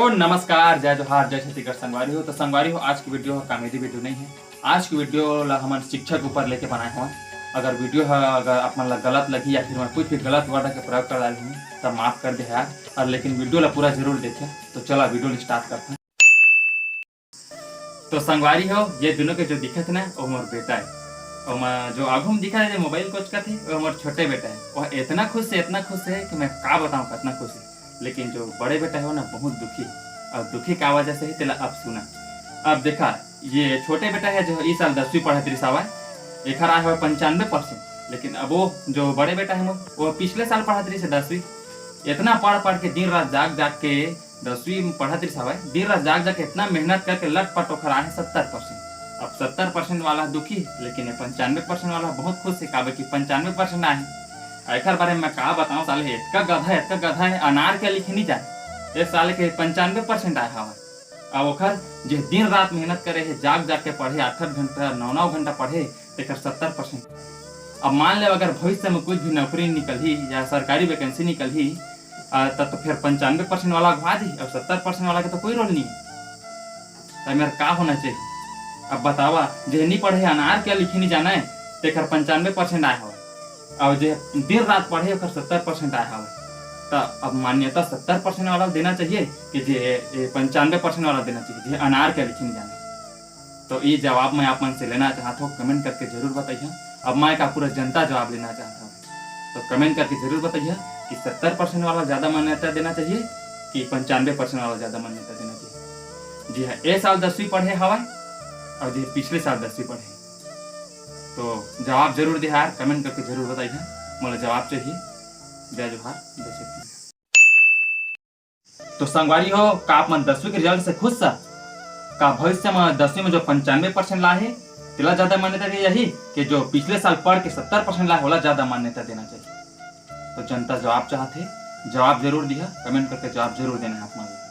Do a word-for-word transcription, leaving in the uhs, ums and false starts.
तो नमस्कार, जय जोहार, जय छत्तीसगढ़ संगवारी हो। तो संगवारी हो, आज की वीडियो ह कॉमेडी वीडियो नहीं है। आज की वीडियो ला हमन शिक्षा के ऊपर लेके बनाए हवन। अगर वीडियो ह अगर आप मन ला गलत लगी या फिर मैं कुछ भी गलत वर्ड के प्रयोग कर डाले हूँ, तब माफ कर दे यार। और लेकिन वीडियो ला पूरा जरूर देखे। तो चला वीडियो ला स्टार्ट करते हैं। तो संगवारी हो, ये दोनों के जो दिखत ना, वो मोर बेटा है। और मैं जो आगू में दिखा है, जो मोबाइल कोचकत है, वो मोर छोटे बेटा है। वह इतना खुश है, इतना खुश है कि मैं का बताऊँ, कितना खुश है। लेकिन जो बड़े बेटा है, वो ना बहुत दुखी है। और दुखी का वजह से ही तेला अब सुना। अब देखा, ये छोटे बेटा है, जो इस साल दसवीं पढ़त रिस हवय, एखर आय हवय पंचानवे परसेंट। लेकिन अब वो जो बड़े बेटा है मोर, वो पिछले साल पढ़त रिस है दसवीं। इतना पढ़ पढ़ के, दिन रात जाग जाग के दसवीं में पढ़त रिस हवय, दिन रात जाग जाग के इतना मेहनत करके लटपट ओखर आय है सत्तर परसेंट। अब सत्तर परसेंट वाला दुखी, लेकिन ये पंचानवे परसेंट वाला बहुत खुश है, काबर कि पंचानवे परसेंट आय है। एखर बारे में मैं का बताऊं, साले इतका गधा, इतका गधा है, अनार के लिखे नहीं जाए। ये साले के पंचानवे परसेंट आय हवय। अब ओखर जे दिन रात मेहनत करे है, जाग जाग के पढ़े, आठ आठ घंटा, नौ नौ घंटा पढ़े, तेकर सत्तर परसेंट। अब मान ले, अगर भविष्य में कुछ भी नौकरी निकलही या सरकारी वैकेंसी निकलही, आ, तब तो फिर पंचानवे परसेंट वाला अघवा दी, अब सत्तर परसेंट वाला के तो कोई रोल नहीं है। तब मेरा का होना चाहिए? अब बतावा, जे नहीं पढ़े, अनार के लिखे नहीं जाने, तेकर पंचानवे परसेंट आय हवय, और जे दिन रात पढ़े, ओकर सत्तर परसेंट आय हवय। त अब मान्यता सत्तर परसेंट वाला देना चाहिए कि जे पंचानवे परसेंट वाला देना चाहिए, जे अनार के लिखे नहीं जाने? तो ये जवाब मैं आप मन से लेना चाहत हूँ, कमेंट करके जरूर बताइए। अब मैं का पूरा जनता जवाब लेना चाहत हूँ, तो कमेंट करके जरूर बताइए कि सत्तर परसेंट वाला ज्यादा मान्यता देना चाहिए कि पंचानवे परसेंट वाला ज्यादा मान्यता देना चाहिए। जी हाँ, ए साल दसवीं पढ़े हवय और जी पिछले साल दसवीं पढ़े, तो जवाब जरूर दे यार, कमेंट करके जरूर बताइए, मोला जवाब चाहिए। जय जोहार, जय छत्तीसगढ़। तो संगवारी हो, का आप मन दसवीं के रिजल्ट से खुश सा? का भविष्य में दसवीं में जो पंचानवे परसेंट ला है, तेला ज्यादा मान्यता दी जाही कि जो पिछले साल पढ़ के सत्तर परसेंट ला है, ओला ज्यादा मान्यता देना चाहिए? तो जनता जवाब चाहत है, जवाब जरूर दिहा, कमेंट करके जवाब जरूर देना है आप मन ला।